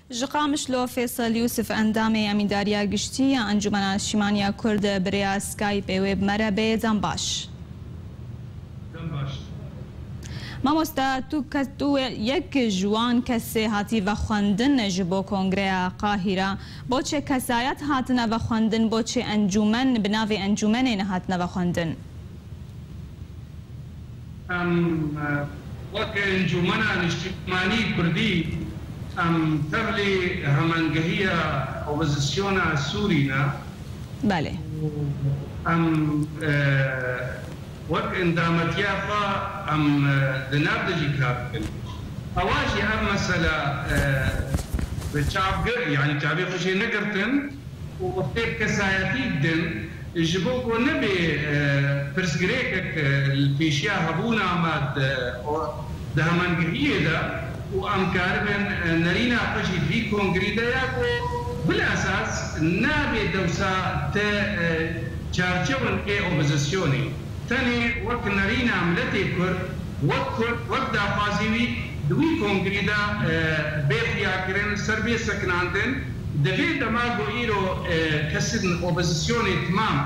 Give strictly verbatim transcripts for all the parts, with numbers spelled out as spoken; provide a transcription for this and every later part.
Ji Qamişlo Fêsal Yûsif, endamê Emîndariya Giştî ya Encûmena Niştîmaniya Kurd, bi rêya Skypeê wê bi me re bê. Dem baş. Dem baş. Mamoste, tu ke-, tu yek ji wan kesê hatî vexwendin ji bo Kongreya Qahîra. Bo çi kesayet hatine vexwendin, bo çi encûmen, bi navê encûmenê nehatine vexwendin? Em, e, wek Encûmena Niştimanî Kurdî, em tevlî hemengihiya opozisyona Sûrî ne. Belê. Em, e, wek endametiya xwe em, e, di nav de jî kar dikin. Ewa jî ev mesela, e, bi çavgir, yanî çavê xwe jê negirtin, û wextê kesayetî didin, ji bo ku nebê, e, pirsgirêkek, e, li pêşiya hebûna me di, o, di hemengihiyê de û em karibin, e, nerîna xwe jî di vî kongrî de ya ku bilesas nabê dewsa te, e, çarçewin ê opozisyonê. Tenê wek nerîna miletê Kurd, wek Kurd, wek daxwazî wî di wî kongrî de, e, bê xuyakirin, ser bê sekinandin, di vê dema ku îro, e, kesên opozisyonê timam,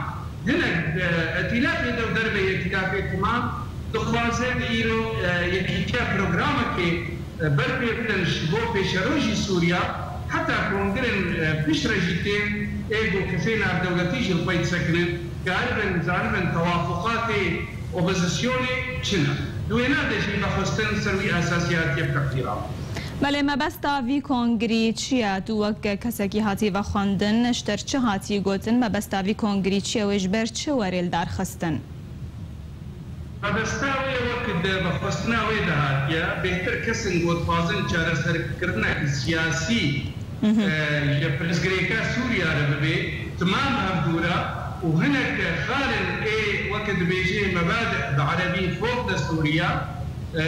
hinek, e, îtîlafê de û derveyî îtîlafê timam, dixwazin îro, e, yekîtiya programekê, e, berpê bidin ji bo pêşerojî Sûriya, heta kongirên, e, piştre jî tên ê ku kesê navdewletî jî li xwe disekinin, karibin, zanibin tewafuqatê opozisyonê çi ne. Di wêna de jî vexwestin ser wî esasî hatiye teqdîran. Belê, mebesta vî kongirî çi ye? Tu wek kesekî hatî vexwendin, ji te re çi hatî gotin? Mebesta vî kongirî çi ye? Wê ji ber çi were lidarxistin? Mebesta wê wek di vexwestina wê de hatiye, bêhtir kesên ku dixwazin çareserkirinek siyasî, Mhm. e, ji pirsgirêka Sûriya re bibê, timam hevdû re û hinek xalên ê, weke dibêjê mebadi bi erebî fok destûriya, e,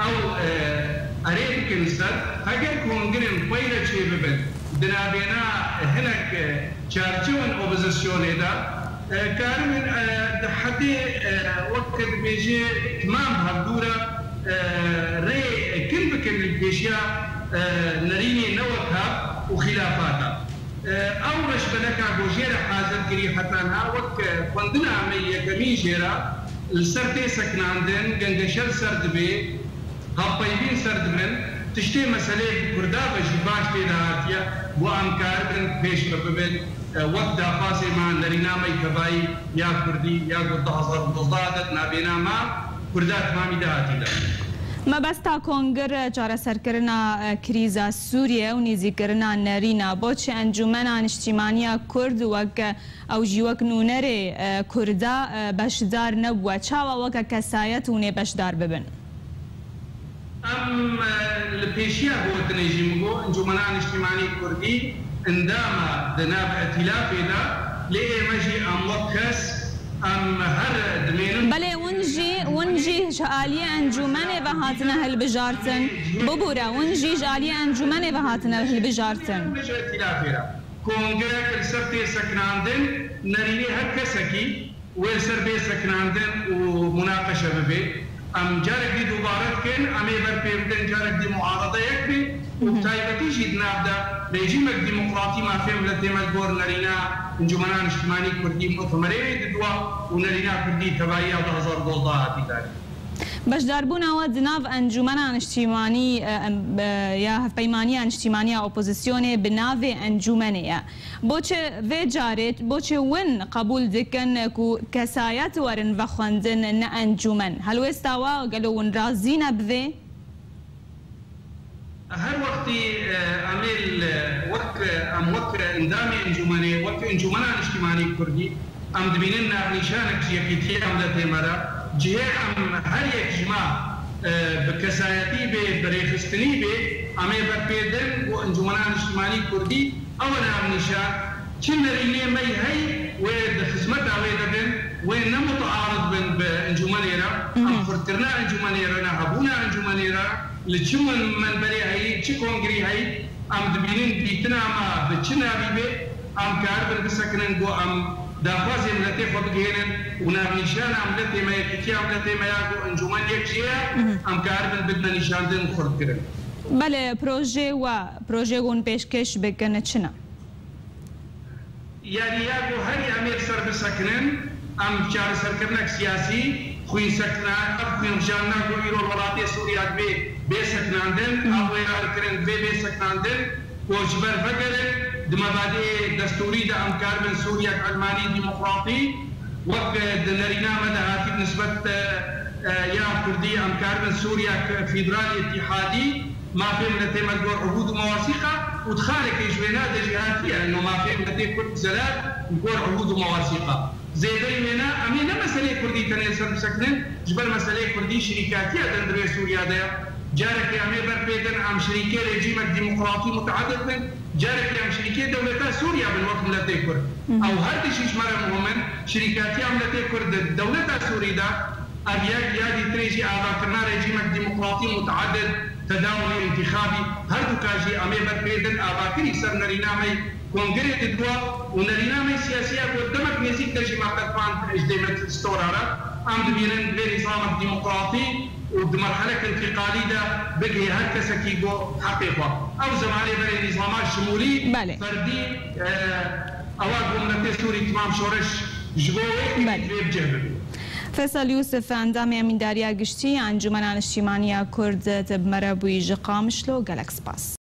ew, e, erê bikin ser, heger kongirên xwe re çêbibin, di navbêna hinek, e, çarçewên opozisyonê de, e, karibin, e, di hedê, e, weke dibêjê timam hevdû re, e, rê kin bikin li pêşiya, e, nerînê newek hev û xîlafata. E, ew reşbeleka ku jê re hazir kirî heta niha wek, e, xwendina me yekemîn jê re li ser tê sekinandin, gengeşe li ser dibê, hevpeyvîn ser dibin, tiştê meseleyê bi Kurda ve jî baş tê de hatiye, ku em karibin pêş ve bibin, e, wek daxwazê me, nerîna me yî tevayî ya Kurdî ya ku du hazar û dozdeh de di navbêna me Kurda timamî de hatî de. Mebesta Kongir çareserkirina, e, krîza Sûriye û nêzîkirina nerîna. Bo çi Encûmena Niştîmaniya Kurd wek, e, ew jî wek nûnerê, e, Kurda, e, beşdar nebûwe? Çawa weke kesayet hûn ê beşdar bibin? Em, e, li pêşiya gotinê jî min got, Encûmena Niştîmanî Kurdî endama di nav îtîlafê de, lê ême jî em wek kes, em her dimênin. Belê, hûn jî, hûn jî ji aliyê encûmenê ve hatine hilbijartin. Bibûre, hûn jî ji aliyê encûmenê ve hatine hilbijartin. Ji îtîlafê re. Kongirek li ser tê sekinandin, nerînê her kesekî wê li ser bê sekinandin û munaqeşe bibe. Em carek dî dubare dikin, em ê ber pê bidin, carek dî muaredeyek be û bi taybetî jî di nav de rejîmek demokratî mafê miletê me li gor nerîna Encûmena Niştimanî Kurdî mutemerê wê didiwa û nerîna Kurdî tevahiya du hazar û dozdeh hatî darî. Beşdarbûna we di nav Encûmena Niştîmanî, e, em, e, ya Hevpeymaniya Niştîmaniya Opozisyonê bi navê encûmenê ye. Bo çi vê carê, bo çi win qebûl dikin ku kesayet werin vexwendin, ne encûmen? Helwêsta we gelo win razî ne bi vê? Her wextî, e, em ê li, wek, em wek endamê encûmenê, wek Encûmena Niştîmanî Kurdî, em dibînin navnîşanek ji yekîtiya miletê me re. Cihê em her yek ji me, e, bi kesayetî bê, bi rêxistinî bê, em ê berpêdin û Encûmena Niştîmanî Kurdî, ew e navnîşan, çi nerînê me yî hey, wê di xizmeta wê de bin, wê ne mutaarid bin bi encûmenê re, em xurtkirina encûmenê re, ne hebûna encûmenê re, li çi min-, menberê heyî, çi kongrî heyî, em dibînin dîtina me bi çi navî bê, em karibin bisekinin ku em daxwazê miletê xwe bigihênin û navnîşana miletê me, yekîtiya miletê me ya ku encûmen yek jê ye, em karibin bidine nîşandin û xurtkirin. Belê, projê we, projê hûn pêşkêş bikin çi ne? Yanî ya ku herî em ê li ser bisekinin, em çareserkirinek siyasî, xwînsekna, ev xwînrijanina ku îro li welatê Sûriya divê bê sekinandin, ew wêra dikirin divê bê sekinandin, ku ji ber vegerin, di mebadê destûrî de em karibin Sûriyek elmanî demokratî, wek di nerîna me de hatî bi nisbet, e, e, ya Kurdî em karibin Sûriyek federalî îtîhadî, mafê miletê me li gor ihûd û mewasîqa û di xalekê ji wêna de jî hatiye, eno mafê miletê Kurd zelal li gor ihûd û mewasîqa. Zêdeyî wêna, em ê ne meseleyê Kurdî tenê li ser bisekinin, ji ber meseleyê Kurdî şirîkatiya din di rê Sûriya de ye. Carekê em ê ber pê din, em şirîkê rejîmek demokratî muteedid bin, carekê em şirîkê dewleta Sûriya bin wek miletê Kurd. Ew her tişî ji me re muhim in, şirîkatiya miletê Kurd di dewleta Sûrî de, ev yek, ya dîtirê jî avakirina rejîmek demokratî muteedid, tedawulê întîxabî, her duka jî em ê ber pê din avakirî ser nerîna me yê kongrê didwa û nerîna me yê siyasî ya ku demek nêzîk de jî me qedpand ji dê meclis stora re. Em dibînin divê nîzamek demokratî û di merhelek întîqalî de bigihê her kesekî go heqê xwe. Ew zemanê berê nîzama şimûlî, Belê. ferdî, e, ewa ku miletê Sûrî timam şoreş ji bo wê Belê. Divê bi cih bibî. Fesal Yûsif, endamê Emîndariya Giştî ya Encûmena Niştîmaniya Kurd, tu bi me re bûyî ji Qamişlo. Gelek spas.